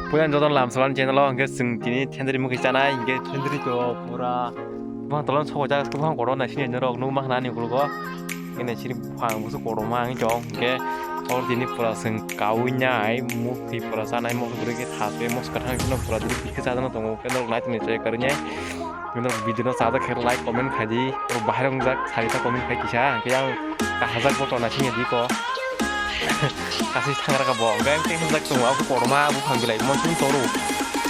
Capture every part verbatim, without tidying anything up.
Puyan joto lamsolan channel o hwnkhe chwng tini thendri mukhi chanai, hwnkhe thendri to pura buphang tolong sokojak, buphang kotorma naisingya norok nukma khna ani ukologo. Hwnkhe naisingni buphang busu kotorma wngwi tong, hwnkhe oro tini pura chwng kaui nai mukhi pura chanai, mokhe kwrwi khe thaswi mos kwthang phano pura diri bikhe chajagna tongo, hwnkhe norok naitongni chaya kwrwinai. Norok video no chajak khe like comment khai di. Norok bahai rok wngjak sari ta comment khai kisa. Hwnkhe yang kahajak bo tona singya di ko. Kasi thangra ka bo. Hwnkhe ang tei hwnjak tongo abo kotorma abo phang bilai monchun toru.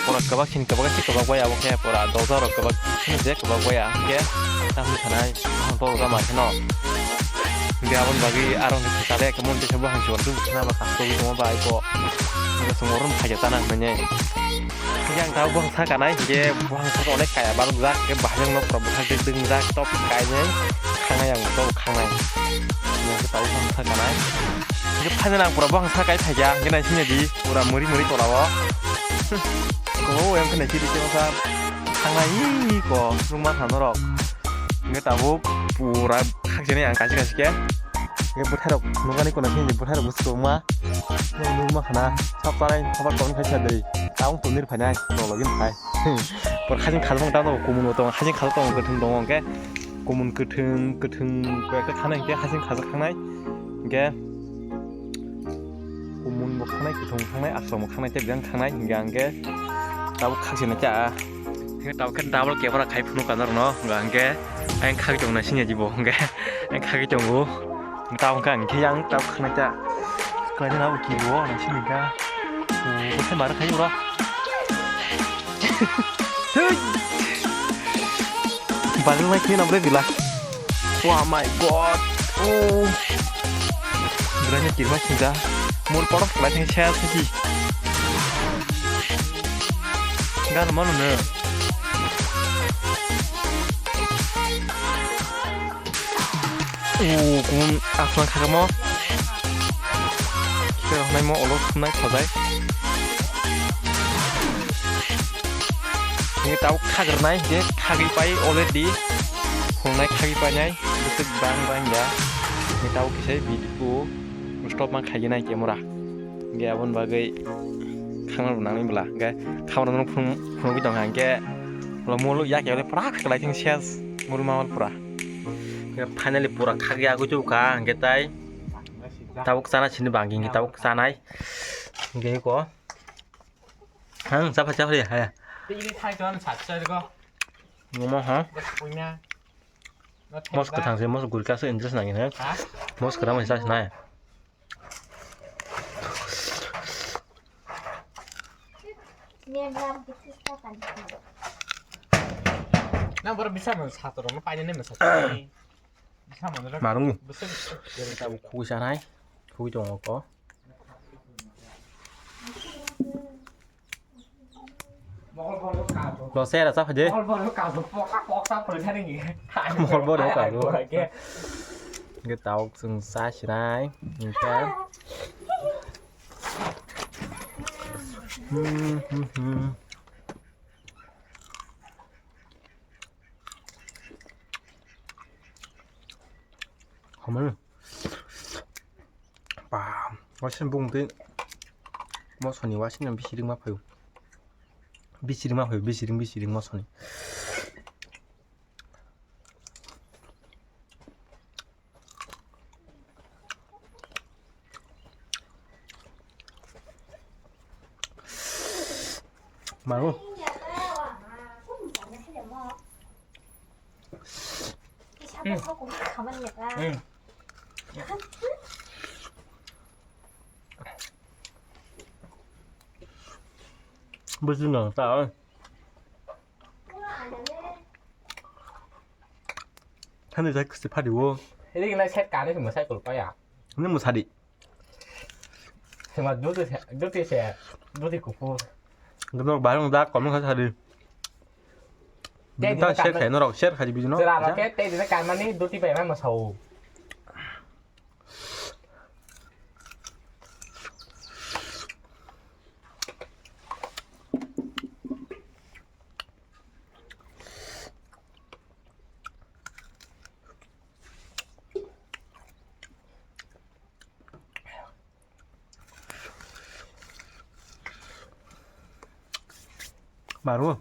Pora kwbak sini kwbak se kwbak bai abo khe pora doja rok kwbak sini je kwbak bai ya. Hwnkhe tamni thanai toro jama kheno. Hwnkhe aboni bagwi aro hwnkhe kale khe monte khe bo hangsi wan tu khna ba kasto tongo bai ko. Hwnkhe song orom khaja tana hwnwi. Yang tau buphang saka nai, hingke buphang saka onek kaya barok jak, hingke bahai no pura buphang tek tek jak, top kai nai, khangnai ang, top khangnai. Yang tau buphang saka nai. Hingke phaina nang pura buphang saka kai phaikya, hingke nai sini di, pura muri muri tola o. Ko yang kena kiri kiri sa, khangnai ko, nung ma khan norok. Hingke tabuk pura khakchani ang kachi kachi khe. Hingke bwthairok nukani kono khe bwthairok bwswk wngma. Nukma khana sap chanai habar tongni khai sa dei. Tabuk tongnir phainai tolo gini phai. Por hajing khajak tamo kumun bo tongo, hajing khajak tongo kwthwng tongo hingke kumun kwthwng kwthwng koi ekta khanai hingke hajing khajak thangnai. Hingke kumun bo khanai, kwthwng khanai, asom khanai, tei biyang khanai hingke hingke tabuk khakchina cha. Hingke tabuk khe double camera khai phunuk ka norokno hingke. Ang khagwi tongo na sini jibo hwnkhe ang khagwi tongo. Tamo khe ang khe yang tamo khna cha. Khlai na uki bo na sini kha. Bwsai mar khai ro. Bagwi mai khe na bre bila. Oh my god. Oh. Guranya kirma sinja. Mur porok khlai thang saya sisi. Gan mano ne. O kumun aswng khakamo. Khe hwnai mo olo thumnai khajai. Ni tau khagrnai je khagwi pai already. Hwnai khagwi painai bwswk bang bang ya. Ni tau kisai video stop ma khaiginai camera. Ge abon bagwi khangna rwnani bwla. Ge khamra no phunugwi tongkha hwnkhe ulo molo yak yak pura khlai thang ses molo mawal pura. Ge finally pura khagwi agwi tubukha hwnkhe tai tabuk chana sini bangkhe hwnkhe tabuk chanai. Hwnkhe ko. Hang chapha chapha ya. Tini thai ton sat chai ko. Ngomo ha. Puina. Mos kwthang se mos gurika se interest nangin he. Ha? Mos kwthang se nai. Nang boro bisa no sator no paine ne masa. Bisa mo no. Marung. Bisa. Tabuk khugwi sanai. Khugwi tongo ko. Lo se ra sa phaje. Mol bo ro ka ro. Ge tau chung sa sinai. Ge. Hmm, hmm, hmm. Hamai. Ba, waisa bung tei mosoni waisa bisiring ma phaio. Bisiring ma phaio, bisiring, bisiring mosoni. Mano. Hmm. Hmm. Bwswk no ta oi. Thani jai kwchwi phadi o. Iri gwnai set kani se mwsai kwlwkha ya. Nini mwsadi. Sema duty se, duty se, duty kuphur. Gwnok bahai wng da comment kha sadi. Video ta share khai norok, share khai video no. Chwla rok khe tei dina kanmani duty bai ma mwsao. Paro.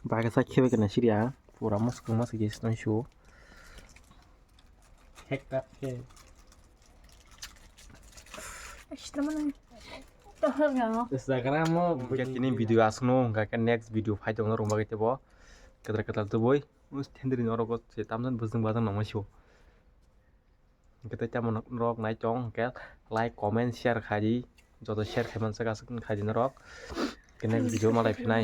Baga sa khebe kana siriya. Pura mas kung mas ge snon shu. Hek tap khe. Instagram o. Hingke tini video aswkno, hingke next video phai tongna rwngbagai tebo. Kedra kedra tubui. Us thendri norok se tamjani bwswng bajang nangma sio. Hingke tei tamo norok nai tong, hingke like, comment, share khai di. Joto share khai mansa aswk khai di norok. Hingke next video malai phinai.